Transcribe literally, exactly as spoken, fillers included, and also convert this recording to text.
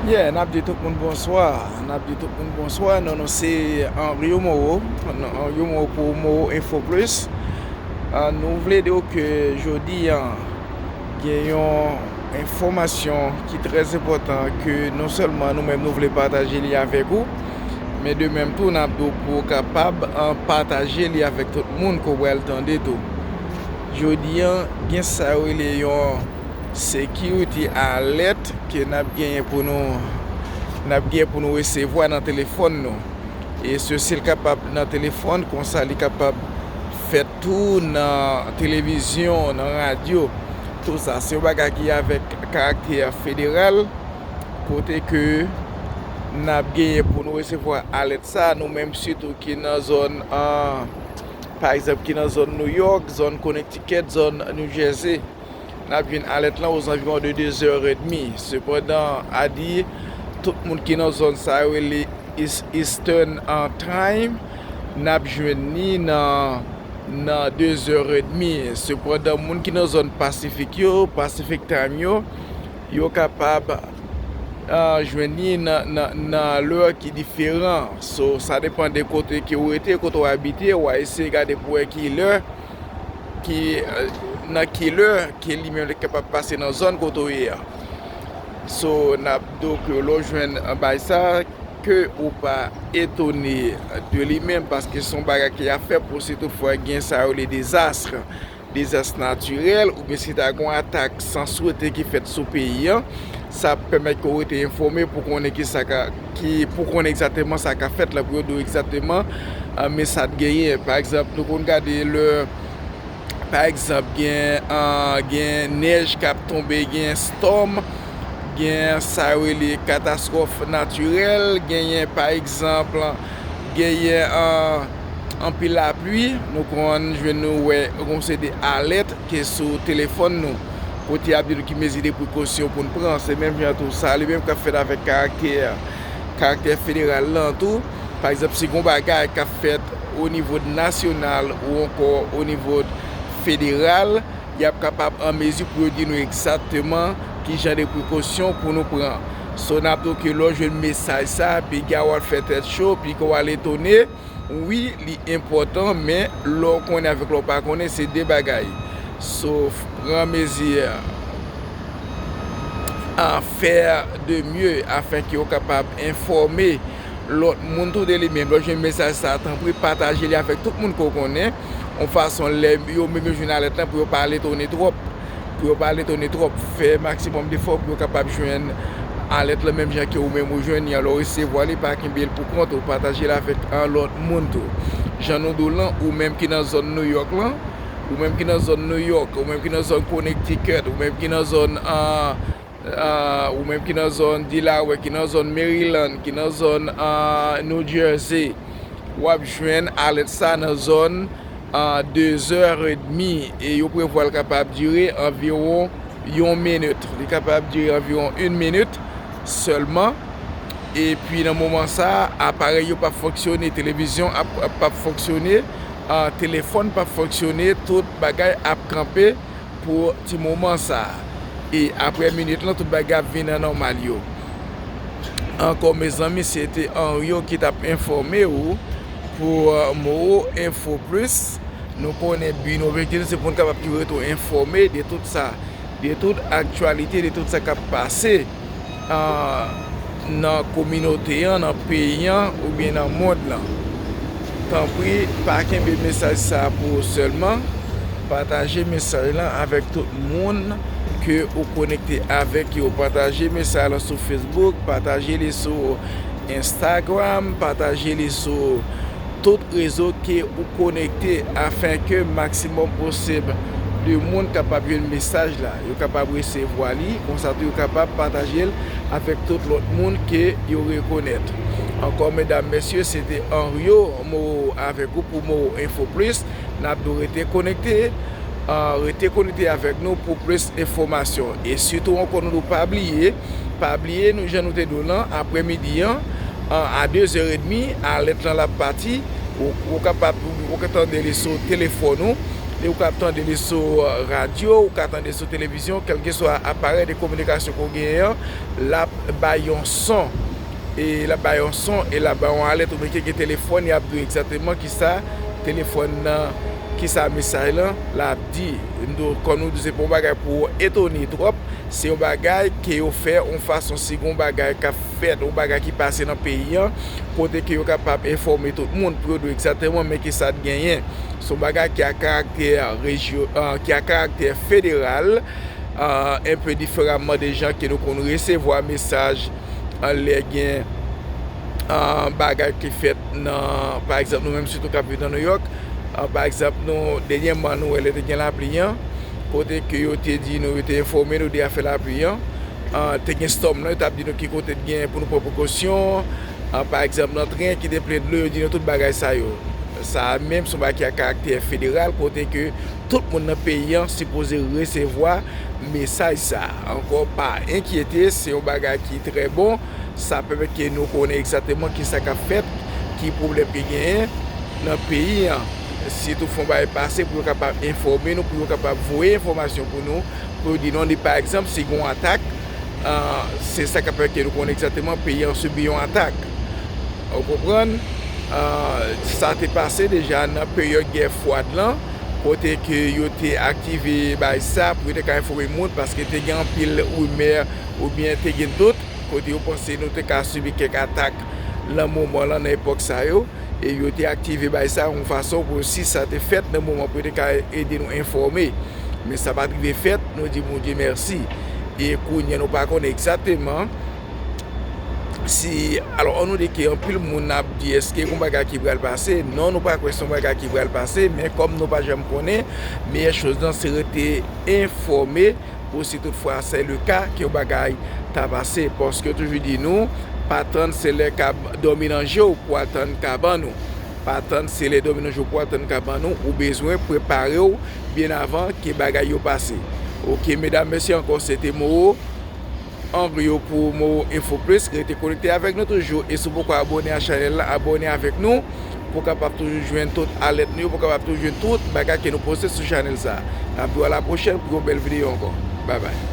Yeah, n ap di tout moun bonswa. N ap di tout moun bonswa. Non, nou se Henrio Moreau. Non, Henrio Moreau pou Moreau Info Plus. Ah, nou vle di w ke jodi a, gen yon enfòmasyon ki trè enpòtan ke non sèlman nou menm nou vle pataje li avèk ou, men de menm tou, n ap di w pou w kapab, ah, pataje li avèk tout moun ke w pral tande tou. Jodi a, gen sa yo rele yon security alert ke n ap genyen pou nou, n ap genyen pou nou resevwa nan telefòn nou. E sesi l kapab nan telefòn, konsa li kapab fèt tou nan televizyon, nan radyo. Tou sa, se yon bagay ki avèk karaktè federal, kote ke n ap genyen pou nou resevwa alèt sa, nou menm sitou ki nan zòn, ah, pa egzanp, ki nan zòn New York, zòn Connecticut, zòn New Jersey. N ap jwenn alèt lan ozanviwon de de zè edmi. Sepandan, a di, tout moun ki nan zòn sa yo rele East-, Eastern, ah, Time, n ap jwenn li nan, nan de zè edmi. Sepandan, moun ki nan zòn Pasifik yo, Pacific Time yo, yo kapab, ah, jwenn li nan, nan, nan lè ki diferan. So, sa depann de kote ke w rete, kote w abite, w a eseye gade pou wè ki lè, ki, eh, nan ki lè ke li menm li kapab pase nan zòn kote w ye a. So, n ap di w ke lè w jwenn bay sa, ke ou pa etone de li menm, paske se yon bagay ki ap fèt pou si toutfwa gen sa yo rele dezas, dezas natirèl, oubyen si ta gen yon atak san swete ki fèt sou peyi a, sa ap pèmèt ke w rete enfòme pou konnen ki sa ka, ki, pou konnen egzakteman sa ka fèt la, pou yo di w egzakteman, ah, men sa t genyen. Pa egzanp, nou konn gade lè, pa egzanp, gen, ah, gen nèj k ap tonbe, gen stòm, gen sa yo rele katastwòf natirèl, genyen, pa egzanp, genyen, ah, anpil lapli, nou konn jwenn nou wè yon seri de alèt ke sou telefòn nou, kote y ap di nou ki mezi de prekosyon pou n pran. Se menm jan tou sa, li menm k ap fèt avèk karaktè, karaktè federal lan tou. Pa egzanp, si gen yon bagay k ap fèt o nivo nasyonal ou ankò o nivo federal, y ap kapab an mezi pou yo di nou egzakteman ki jan de prekosyon pou nou pran. So, n ap di w ke lè w jwenn mesaj sa, piga w al fè tèt cho, piga w al etone. Wi, li enpòtan, men lè w konnen avèk lè w pa konnen, se de bagay. So, pran mezi, ah, faire de mieux afin ke w kapab enfòme lòt moun tou de li menm. Lè w jwenn mesaj sa, tanpri pataje li avèk tout moun ke w konnen, yon fason lè yo menm yo jwenn alèt lan pou yo pa al etone twòp. Pou yo pa al etone twòp, fè maksimòm defò pou yo kapab jwenn alèt lan menm jan ke ou menm ou jwenn li an. Lè w resevwa li, pa kenbe l pou kont ou, pataje l avèk, ah, lòt moun tou. Jan nou di w lan, ou menm ki nan zòn New York lan, ou menm ki nan zòn New York, ou menm ki nan zòn Connecticut, ou menm ki nan zòn, ah, ah, ou menm ki nan zòn Delaware, ki nan zòn Maryland, ki nan zòn, ah, New Jersey, w ap jwenn alèt sa nan zòn, ah, de zè edmi, e yo prevwa l kapab dire anviwon yon minit. Li kapab dire anviwon yon minit sèlman. Epi nan moman sa, aparèy yo p ap fonksyone, televizyon ap, ap, p ap fonksyone, ah, telefòn p ap fonksyone, tout bagay ap kanpe pou ti moman sa. E aprè minit lan, tout bagay ap vin nan nòmal yo. Ankò, mezanmi, se te Henrio ki t ap enfòme w pou, euh, Moreau Info Plus. Nou konnen bi nou, objektif nou, se pou n kapab toujou rete w enfòme de tout sa, de tout aktyalite, de tout sa k ap pase, ah, nan kominote an, nan peyi an, oubyen nan mond lan. Tanpri, pa kenbe mesaj sa a pou ou sèlman. Pataje mesaj lan avèk tout moun ke ou konekte avèk yo. Pataje mesaj lan sou Facebook, pataje li sou Instagram, pataje li sou tout rezo ke ou konekte, afin ke maksimòm posib de moun kapab jwenn mesaj la, yo kapab resevwa li, konsa tou yo kapab pataje l avèk tout lòt moun ke yo rekonèt. Ankò, medam, mesye, se te Henrio Moreau avèk ou pou Moreau Info Plus. N ap di w rete konekte, ah, rete konekte avèk nou pou plis enfòmasyon. E sitou ankò, nou di w pa bliye, pa bliye nou, jan nou te di w lan, aprè midi an, ah, a de zè edmi, alèt lan l ap pati, ou, ou kapab, ou ka tande li sou telefòn ou, Li ou ka tande li sou radyo, ou ka tande sou televizyon, kèlkeswa aparèy de kominikasyon ke w genyen an, l ap bay yon son. E l ap bay yon son, e l ap bay yon alèt, oubyen ke gen telefòn, y ap di w egzakteman kisa telefòn nan, kisa mesaj lan l ap di. Donk, kòm nou di, se pa yon bagay pou w etone twòp, se yon bagay ke yo fè yon fason, si gen yon bagay k ap fèt, yon bagay ki pase nan peyi an, kote ke yo kapab enfòme tout moun pou yo di w egzakteman men kisa t genyen. Se yon bagay ki a karaktè rejyo-, ah, ki a karaktè federal, ah, un peu différemment de jan ke nou konn resevwa mesaj, ah, lè gen, ah, bagay ki fèt nan, pa egzanp, nou menm sitou k ap viv nan New York, ah, pa egzanp, nou, dènyèman, nou wè lè te gen lapli an, kote ke yo te di nou, yo te enfòme nou de afè lapli an, ah, te gen storm nan, yo t ap di nou ki kote t gen pou nou pran prekosyon, ah, pa egzanp, nan tren ki te plen dlo, yo di nou tout bagay sa yo. Sa a menm, se yon bagay ki a karaktè federal, kote ke tout moun nan peyi an sipoze resevwa mesaj sa a. Ankò, pa enkyete, se yon bagay ki trè bon. Sa pèmèt ke nou konnen egzakteman kisa k ap fèt, ki pwoblèm ki genyen nan peyi an. Si toutfwa yon bagay pase, pou yo kapab enfòme nou, pou yo kapab voye enfòmasyon pou nou, pou yo di nou, li, pa egzanp, si gen yon atak, ah, se sa k ap fè ke nou konnen egzakteman peyi an sibi yon atak. Ou konprann? Ah, sa te pase deja nan peryòd gè fwad lan, kote ke yo te aktive bagay sa pou yo te ka enfòme moun, paske te gen anpil rimè oubyen te gen dout, kote yo panse nou te ka sibi kèk atak nan moman lan, nan epòk sa yo. E yo te aktive bagay sa yon fason pou si sa te fèt nan moman pou yo te ka ede nou enfòme. Men sa pa t rive fèt, nou di Bondye mèsi. E kounye a nou pa konnen egzakteman si, alò, an nou di ke anpil moun ap di, èske gon bagay ki pral pase? Non, nou pa kwè se yon bagay ki pral pase, men kòm nou pa janm konnen, meyè choz lan se rete enfòme pou si toutfwa se le ka ke yon bagay ta pase, paske yo toujou di nou, pa tann se lè k ap dòmi nan je w pou al tann kabann ou. Pa tann se lè dòmi nan je w pou al tann kabann ou, ou bezwen prepare w byen avan ke bagay yo pase. Oke, medam, mesye, ankò, se te Moro. An yo pou Moro Info Plus, rete konekte avèk nou toujou. E si w poko abòne a chanèl la, abòne avèk nou pou w kapab toujou jwenn tout alèt nou yo, pou w kapab toujou jwenn tout bagay ke nou poste sou chanèl sa. N ap di w a la pwochèn pou yon bèl videyo ankò. Babay.